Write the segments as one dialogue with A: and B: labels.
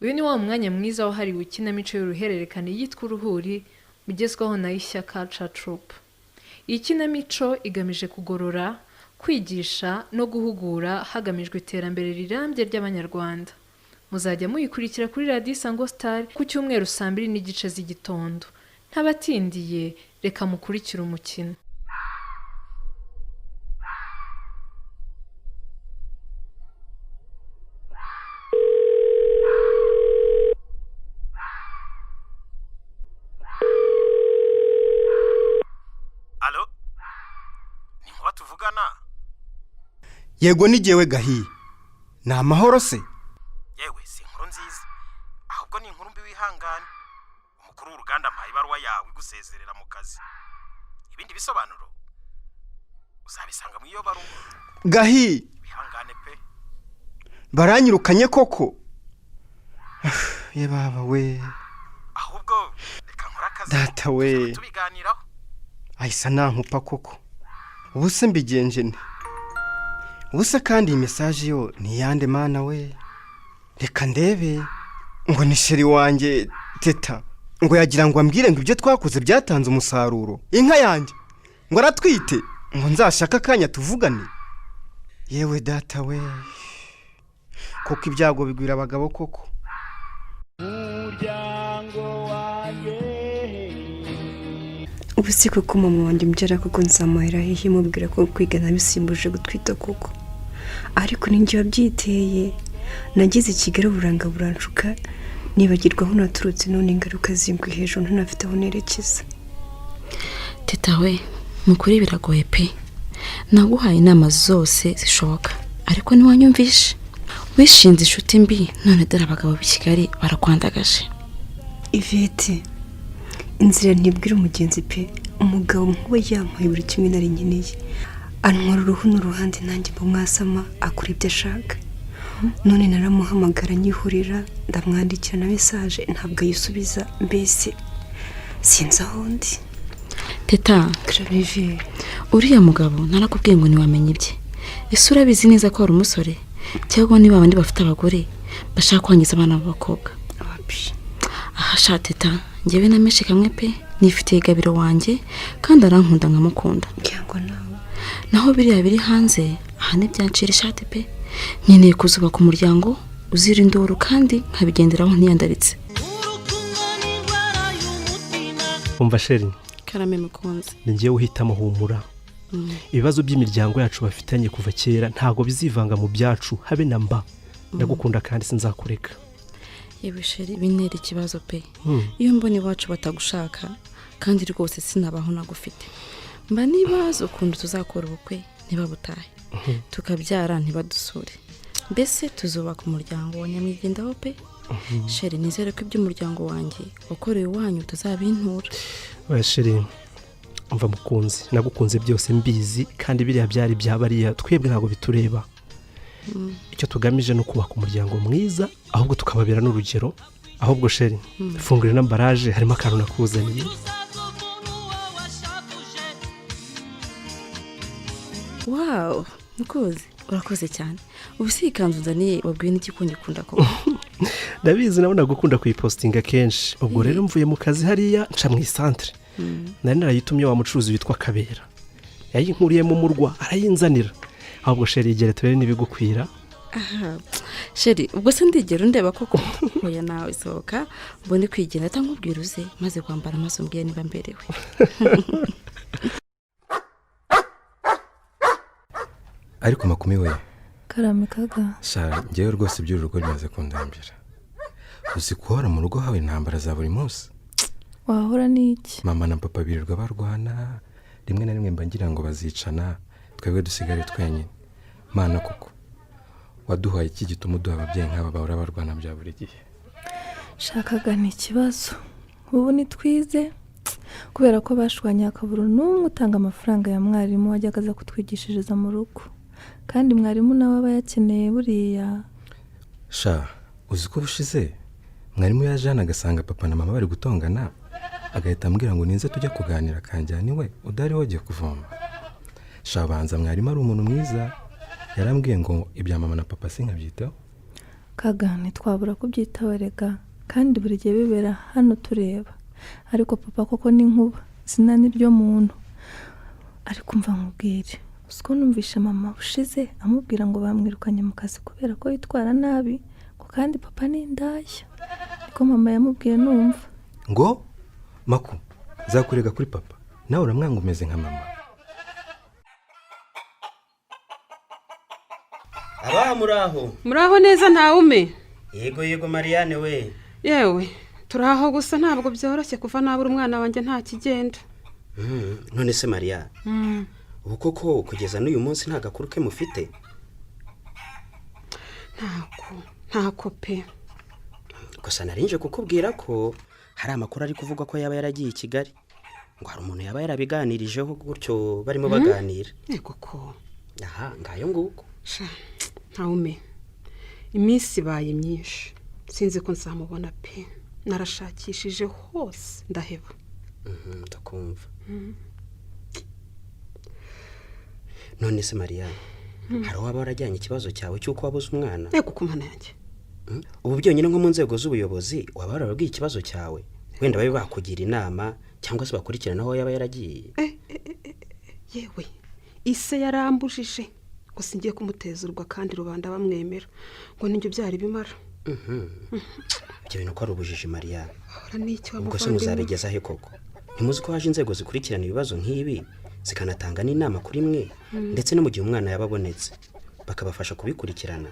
A: Uyu ni wa mwanya mwiza wahariwe ikinamico y'uruhererekane yitwa Uruhuri, mugezwaho na Ishya Culture Troupe. Iyi kinamico igamije kugorora, kwigisha no guhugura hagamijwe iterambere rirambye ry'Abanyarwanda. Muzajya muyikurikira kuri Radiyo Isango Star ku cyumweru saa 2:30 z'igitondo. Ntabatindiye, reka mukurikire umukino.
B: Alo, ni Nkuba tuvugana?
C: Yego, ni jyewe Gahiye. Ni amahoro se?
B: Yewe, si inkuru nziza, ahubwo ni inkuru mbi, wihangane. Umukuru w'uruganda ampaye ibaruwa yawe igusezerera mu kazi. Ibindi bisobanuro uzabisanga mu iyo baruwa.
C: Gahiye!
B: Wihangane pe.
C: Baranyirukanye koko? Ye baba we!
B: Ahubwo reka nkore akazi.
C: Data we!
B: Tuzaba tubiganiraho.
C: Ahise anankupa koko. Ubu se mbigenje nte? Ubu se kandi iyi message yo ni iyande? Mana we, reka ndebe. Ngo ni chéri wanjye Teta, ngo yagira ngo ambwire ngo ibyo twakoze byatanze umusaruro, inka yanjye ngo aratwite, ngo nzashake akanya tuvugane. Yewe data we, koko ibyago bigwira abagabo koko.
D: Ubu si koko mama wanjye umbyara koko nzamuhera hehe mubwira ko kwiga nabisimbuje gutwita koko? Ariko ninjye wabyiteye. Nageze i Kigali uburanga buranshuka, nibagirwa aho naturutse, none ingaruka zingwi hejuru ntanafite aho nerekeza.
E: Teta we, ni ukuri biragoye pe. Naguhaye inama zose zishoboka ariko ntiwanyumvishe, wishinze inshuti mbi, none dore abagabo b'i Kigali barakwandagaje.
D: Ivete, inzira ntibwira umugenzi pe. Umugabo nkuba yampaye buri kimwe nari nkeneye, antwara uruhu n'uruhande, nanjye mba mwasama, akora ibyo ashaka. None naramuhamagara nyihurira, ndamwandikira na message ntabwo ayisubiza, mbese sinzi aho ndi.
E: Teta!
D: Clarive.
E: Uriya mugabo narakubwiye ngo ntiwamenye ibye. Ese urabizi neza ko wari umusore, cyangwa niba abandi bafite abagore bashaka kwangiza abana b'abakobwa?
D: Wapi.
E: Aha sha Teta, njyewe na menshi kamwe pe, nifitiye Gabiro wanjye kandi arankunda nkamukunda.
D: Cyangwa nawe.
E: Naho biriya biri hanze aha ntibyancira ishati pe. Nkeneye kuzubaka umuryango uzira induru kandi nkabigenderaho ntiyandaritse.
F: Umva chéri.
E: Karame mukunzi.
F: Ni ngewe uhitamo, humura. Ibibazo by'imiryango yacu bafitanye kuva kera ntabwo bizivanga mu byacu habe na mba. Ndagukunda kandi sinzakureka.
E: Yewe chéri, bintera ikibazo pe iyo mbona iwacu batagushaka, kandi rwose sinabaho nagufite. Mba nibaza ukuntu tuzakora ubukwe ntibabutahe, tukabyara ntibadusure, mbese tuzubaka umuryango wa nyamwigendaho pe. Chéri, nizere ko iby'umuryango wanjye wakorewe iwanyu utazabintura.
F: Oya chéri, umva mukunzi, nagukunze byose mbizi, kandi biriya byari bya bariya, twebwe ntabwo bitureba. Icyo tugamije ni ukubaka umuryango mwiza, ahubwo tukababera n'urugero. Ahubwo chéri, fungura ino emballage, harimo akantu nakuzaniye.
E: Wow, mukozi, urakoze cyane. Ubu si ikanzu nzaniye, wabwiwe n'iki ko ngikunda koko?
F: Ndabizi, nawe nagukunda kuyipositinga kenshi. Ubwo rero mvuye mu kazi hariya nca mu isantere, nari narayitumye wa mucuruzi witwa Kabera, yayinkuriye mu murwa arayinzanira. Ahubwo chéri, igere turebe n'ibigukwira.
E: Aha chéri, ubwo se ndigera undeba koko? Oya nawe, sohoka mbone kwigenda, atankubwira uze maze kwambara amaso umbwire niba mberewe.
G: Ariko Makumi we!
H: Karame Kaga.
G: Sha, ngewe rwose iby'uru rugo bimaze kundambira. Uzi guhora mu rugo hawe intambara za buri munsi?
H: Wahora n'iki?
G: Mama na papa birirwa barwana, rimwe na rimwe mba ngira ngo bazicana twebwe dusigare twenyine. Mana, kuko waduhaye iki gituma uduha ababyeyi nk'aba bahora barwana bya buri gihe?
H: Shakaga ni ikibazo. Ubu nitwize kubera ko bashwanye, hakabura n'umwe utanga amafaranga ya mwarimu wajyaga aza kutwigishiriza mu rugo, kandi mwarimu nawe aba yakeneye buriya.
G: Sha, uzi ko ubushize mwarimu yaje hano agasanga papa na mama bari gutongana, agahita ambwira ngo ninze tujya kuganira, akanjyana iwe udahari wagiye kuvoma. Sha, banza mwarimu ari umuntu mwiza. Yarambwiye ngo ibya mama na papa sinkabyitaho.
H: Kaga, ntitwabura kubyitaho rega, kandi buri gihe bibera hano tureba. Ariko papa koko ni nkuba, zina ni ryo muntu. Ariko mva nkubwire, uzi ko numvishe mama ushize amubwira ngo bamwirukanye mu kazi kubera ko yitwara nabi, ngo kandi papa ni indaya. Niko mama yamubwiye numva.
G: Ngo Maku, nzakurega kuri papa, nawe uramwanga umeze nka mama.
I: Abaha muraho.
J: Muraho neza ntawume.
I: Yego yego Marianne we.
J: Yewe turaho, gusa ntabwo byoroshye kuva nabura umwana wanjye nta kigenda.
I: None se Marianne, ubu koko kugeza n'uyu munsi nta gakuru ke mufite?
J: Ntako, ntako pe.
I: Gusa narinje kukubwira ko hari amakuru ari kuvuga ko yaba yaragiye i Kigali, ngo hari umuntu yaba yarabiganirijeho gutyo barimo baganira.
J: Yego ko.
I: Aha ngayo nguko.
J: Sha ntawume, iminsi ibaye myinshi sinzi ko nzamubona pe, narashakishije hose ndaheba.
I: Ndakumva. None se Marianne, hari uwaba warajyanye ikibazo cyawe cy'uko wabuze umwana?
J: Yego ku mana yanjye.
I: Ubu byonyine nko mu nzego z'ubuyobozi waba warababwiye ikibazo cyawe, wenda babe bakugira inama cyangwa se bakurikirana aho yaba yaragiye?
J: Yewe ise yarambujije ngo singiye kumuteza urwa kandi rubanda bamwemera, ngo nibyo byari bimara.
I: Ibyo bintu ko ari ubujiji Marianne.
J: Ahora n'icyo
I: Ubwo se
J: wamuvandimwe.
I: muzabigeza he koko? Ntimuzi ko haje inzego zikurikirana ibibazo nk'ibi zikanatanga n'inama kuri mwe, ndetse no mu gihe umwana yaba abonetse bakabafasha kubikurikirana.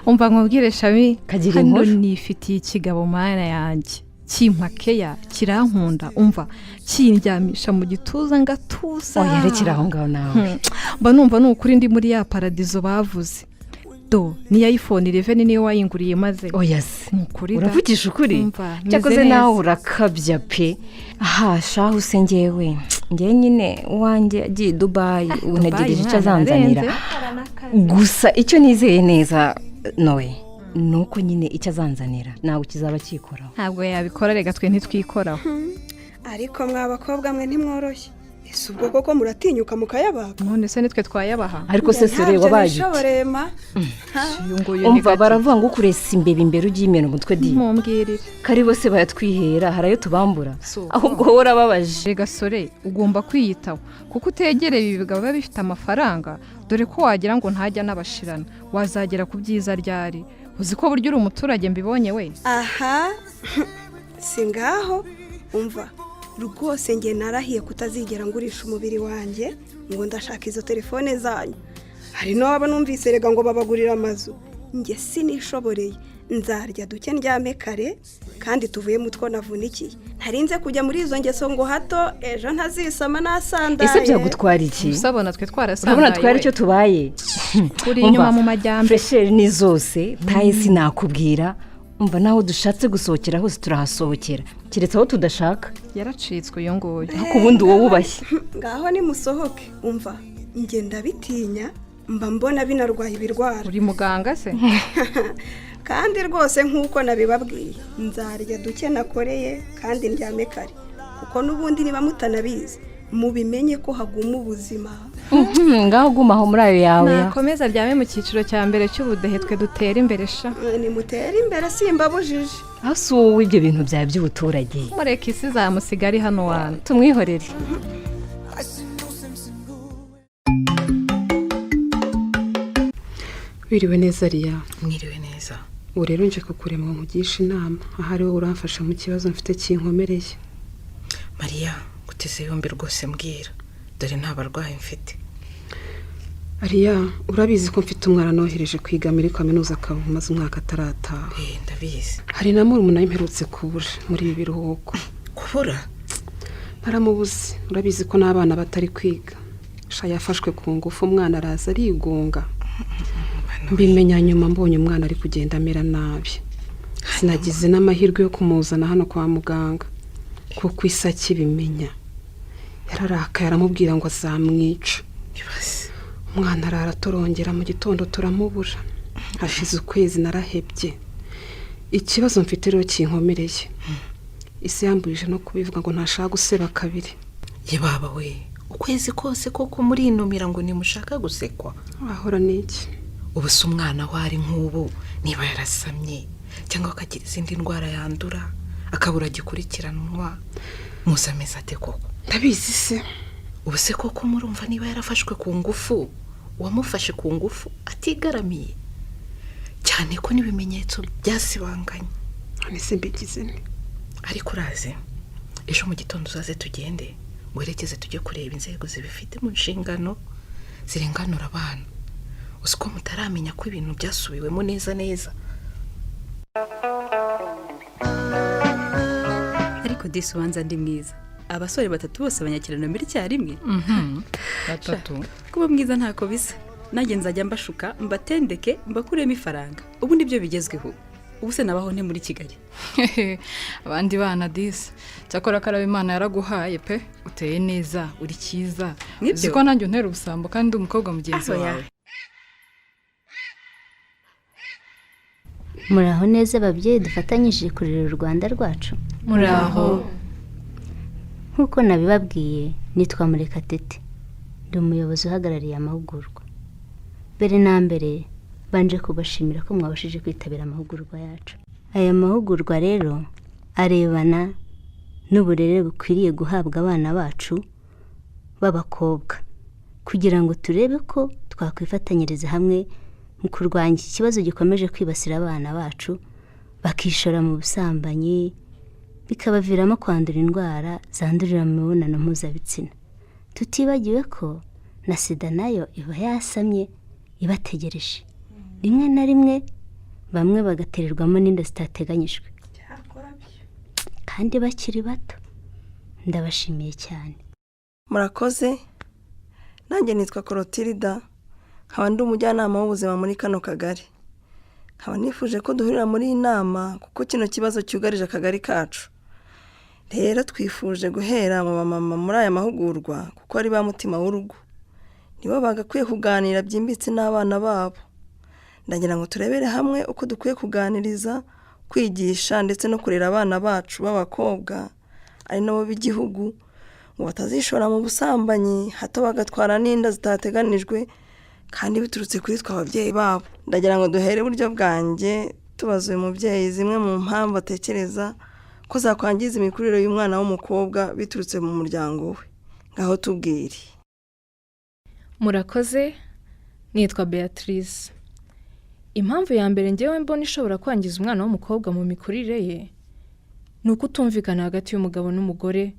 A: Umva nkubwire Shami,
K: Kagira
A: hano
K: inkuru.
A: nifitiye ikigabo mana yanjye kimpakeya, kirankunda, umva kindyamisha mu gituza ngatuza.
K: Oya rekera aho ngaho nawe.
A: Mba numva ni ukuri ndi muri ya paradizo bavuze. Do niya iPhone 11 niyo wayinguriye maze.
K: Oya se.
A: Ni ukuri da.
K: Uravugisha ukuri?
A: Umva, meze
K: Cyakoze
A: neza.
K: nawe urakabya pe. Aha shahu se ngewe, ngewe nyine uwanjye agiye i Dubayi, ubu
A: Dubai,
K: ntegereje icyo
A: umwana
K: azanzanira.
A: ararenze.
K: Gusa icyo nizeye neza nowe ni uko nyine icyo azanzanira ntabwo kizaba cyikoraho.
A: Ntabwo yabikora rega, twe ntitwikoraho.
D: Ariko mwa bakobwa mwe ntimworoshye, ese ubwo koko muratinyuka mukayabaga?
A: None se nitwe twayabaha?
K: Ariko se sore wabaye ute?
D: nishoboreye ma.
A: Uyu nguyu ni
K: Umva
A: gake.
K: baravuga ngo ukuresa imbeba imbere ujye uyimena umutwe di.
A: Ntumbwirire.
K: Kari bose bayatwihera, hari ayo tubambura.
A: Si uko.
K: Ahubwo wowe urababaje.
A: Rega sore, ugomba kwiyitaho kuko utegereye ibi bigabo biba bifite amafaranga, dore ko wagira ngo ntajya n'abashirana, wazagera ku byiza ryari? Uzi ko burya uri umuturage mbibonye we.
D: Aha si ngaho, umva rwose nge narahiye kutazigera ngurisha umubiri wanjye ngo ndashaka izo telefone zanyu. Hari n'uwaba numvise rega ngo babagurira amazu, nge sinishoboreye, nzarya duke ndyame kare kandi tuvuye mu two navunikiye, ntarinze kujya muri izo ngeso ngo hato ejo ntazisama nasandaye.
K: Ese byagutwara iki?
A: Usabona twe twarasandaye
K: Urabona twari
A: we.
K: icyo tubaye.
A: Uri inyuma mu majyambere.
K: Fresheri ni zose, taye sinakubwira. Umva naho dushatse gusohokera hose turahasohokera, keretse aho tudashaka.
A: Yaracitswe uyu nguyu.
K: Ariko ubundi wowe wubashye.
D: Ngaho nimusohoke, umva nge ndabitinya, mba mbona binarwaye ibirwara.
A: Uri muganga se?
D: Kandi rwose nk'uko nabibabwiye, nzarya duke nakoreye kandi ndyame kare, kuko n'ubundi niba mutanabizi mubimenye ko haguma ubuzima.
K: Ngaho guma aho muri ayo yawe.
A: Nakomeza aryame mu cyiciro cya mbere cy'ubudehe, twe dutera imbere sha.
D: Nimutere imbere simbabujije.
K: Aho si wowe ibyo bintu byawe by'ubuturage.
A: Mureke isi izamusiga ari hano wantu.
K: Tumwihorere.
J: Wiriwe neza Riya.
L: Mwiriwe neza.
J: Ubu rero nje kukureba ngo nkugishe inama, ahari wowe uramfasha mu kibazo mfite kinkomereye.
L: Mariya, guteze yombi rwose mbwira, dore nta barwayi mfite.
J: Ariya, urabizi ko mfite umwana nohereje kwiga muri kaminuza akaba umaze umwaka atarataha.
L: Ndabizi.
J: Hari na murumuna we mperutse kubura muri ibi biruhuko.
L: Kubura?
J: Naramubuze, urabizi ko n'abana batari kwiga. Sha yafashwe ku ngufu, umwana araza arigunga. Mbimenya nyuma mbonye umwana ari kugenda amera nabi. Sinagize n'amahirwe yo kumuzana hano kwa muganga kuko isi akibimenya yararakaye aramubwira ngo azamwica. Umwana arara atorongera, mu gitondo turamubura. Hashize ukwezi narahebye. Ikibazo mfite rero kinkomereye, isi yambujije no kubivuga ngo ntashaka guseba kabiri.
L: Ye baba we, ukwezi kose koko murinumira ngo ntimushaka gusekwa?
J: Wahora n'iki?
L: Ubu se umwana aho ari nk'ubu niba yarasamye cyangwa akagira izindi ndwara yandura akabura agikurikiranwa, muzi ameze ate koko?
J: Ndabizi se.
L: Ubu se koko murumva niba yarafashwe ku ngufu, uwamufashe ku ngufu atigaramiye, cyane ko n'ibimenyetso byasibanganye?
J: None se mbigize nte?
L: Ariko uraze ejo mu gitondo uzaze tugende, werekeze tujye kureba inzego zibifite mu nshingano zirenganura abana. Uzi ko mutaramenya ko ibintu byasubiwemo neza neza.
M: Ariko disi ubanza ndi mwiza, abasore batatu bose banyakirana mbere icyarimwe.
N: Batatu?
M: Kuba mwiza ntako bisa. Nanjye nzajya mbashuka, mbatendeke, mbakuremo ifaranga. Ubu nibyo bigezweho. Ubu se nabaho nte muri Kigali?
N: Abandi bana disi, cyakora karaba Imana yaraguhaye pe, uteye neza, uri cyiza.
M: Nibyo?
N: Uzi ko nanjye untera ubusambo kandi ndi umukobwa mugenzi
M: Aho ya.
N: wawe.
O: Muraho neza ababyeyi dufatanyije kurera u Rwanda rwacu.
A: Muraho.
O: Nk'uko nabibabwiye, nitwa Murekatete, ndi umuyobozi uhagarariye amahugurwa. Mbere na mbere banje kubashimira ko mwabashije kwitabira amahugurwa yacu. Aya mahugurwa rero arebana n'uburere bukwiriye guhabwa abana bacu b'abakobwa, kugira ngo turebe ko twakwifatanyiriza hamwe mu kurwanya iki kibazo gikomeje kwibasira abana bacu, bakishora mu busambanyi, bikabaviramo kwandura indwara zandurira mu mibonano mpuzabitsina, tutibagiwe ko na sida nayo iba yasamye ibategereje, rimwe na rimwe bamwe bagatererwamo n'inda zitateganyijwe kandi bakiri bato. Ndabashimiye cyane.
P: Murakoze. Nanjye nitwa Korotirida, nkaba ndi umujyanama w'ubuzima muri kano kagari. Nkaba nifuje ko duhurira muri iyi nama kuko kino kibazo cyugarije akagari kacu. Rero twifuje guhera mu bamama muri aya mahugurwa kuko ari ba mutima w'urugo, nibo bagakwiye kuganira byimbitse n'abana babo. Ndagira ngo turebere hamwe uko dukwiye kuganiriza, kwigisha ndetse no kurera abana bacu b'abakobwa, ari nabo b'igihugu, ngo batazishora mu busambanyi, hato bagatwara n'inda zitateganijwe kandi biturutse kuri twe ababyeyi babo. Ndagira ngo duhere iburyo bwanjye tubaza uyu mubyeyi zimwe mu mpamvu atekereza ko zakwangiza imikurire y'umwana w'umukobwa biturutse mu muryango we. Ngaho tubwire.
A: Murakoze, nitwa Beatrice. Impamvu ya mbere ngewe mbona ishobora kwangiza umwana w'umukobwa mu mikurire ye ni ukutumvikana hagati y'umugabo n'umugore,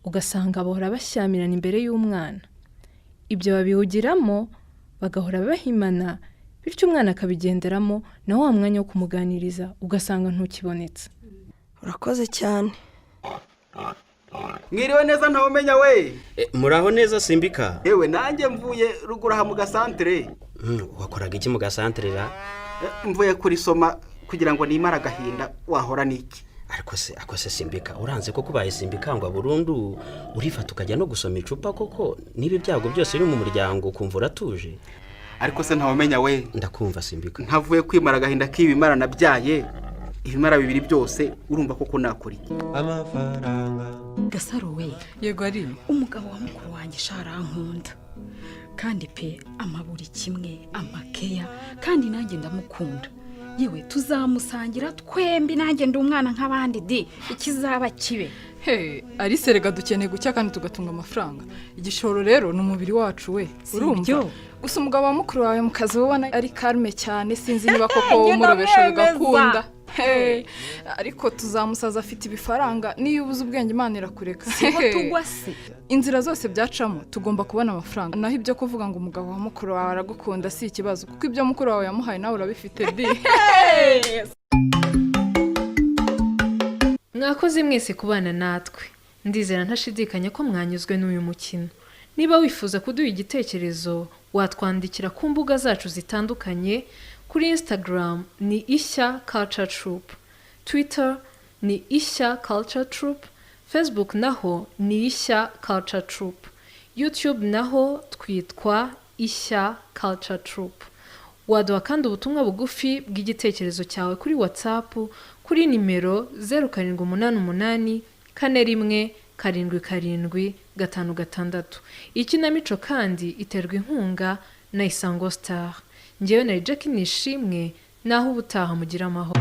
A: ugasanga bahora bashyamirana imbere y'umwana. Ibyo babihugiramo bagahora bahimana, bityo umwana akabigenderamo, na wa mwanya wo kumuganiriza ugasanga ntukibonetse.
P: Urakoze cyane.
Q: Mwiriwe neza ntawumenya we.
I: Muraho neza Simbika.
Q: Yewe, nanjye mvuye ruguru aha mu gasantere.
I: Wakoraga iki mu gasantere ra?
Q: Mvuye kurisoma kugira ngo nimare agahinda, wahora n'iki?
I: Ariko se ako se Simbika, uranze ko kubaye simbikangwa burundu, urifata ukajya no gusoma icupa koko, niba ibyago byose biri mu muryango ukumva uratuje?
Q: Ariko se ntawumenya we.
I: Ndakumva Simbika.
Q: Ntavuye kwimara agahinda k'ibimara nabyaye, ibimara bibiri byose, urumva koko nakora iki?
R: Amafaranga.
M: Gasaro we.
N: Yego ari.
M: Umugabo wa mukuru wanjye sharankunda kandi pe, amaburi kimwe amakeya, kandi nanjye ndamukunda. Yewe, tuzamusangira twembi, nanjye ndi umwana nk'abandi di, ikizaba kibe.
N: He Alice, rega dukeneye gucya kandi tugatunga amafaranga. Igishoro rero ni umubiri wacu we.
M: Si
N: Urumva
M: ibyo?
N: Gusa umugabo wa mukuru wawe mu kazi ubona ari calme cyane, sinzi niba koko
M: Njye
N: umurobesha
M: ndamwemeza.
N: bigakunda. He, ariko tuzamusaza afite ibifaranga. Niyo ubuze ubwenge Imana irakureka.
M: Siho
N: He.
M: tugwa se.
N: Inzira zose byacamo tugomba kubona amafaranga. Naho ibyo kuvuga ngo umugabo wa mukuru wawe aragukunda si ikibazo, kuko ibyo mukuru wawe yamuhaye nawe urabifite di.
A: Mwakoze mwese kubana natwe. Ndizera ntashidikanya ko mwanyuzwe n'uyu mukino. Niba wifuza kuduha igitekerezo, watwandikira ku mbuga zacu zitandukanye. Kuri Instagram ni Ishya Culture Troupe, Twitter ni Ishya Culture Troupe, Facebook naho ni Ishya Culture Troupe, YouTube naho twitwa Ishya Culture Troupe. Waduha kandi ubutumwa bugufi bw'igitekerezo cyawe kuri WhatsApp kuri nimero 0788 41 77 56. Iyi kinamico kandi iterwa inkunga na Isango Star. Ngewe na Jackie Nishimwe, naho ubutaha mugira amahoro.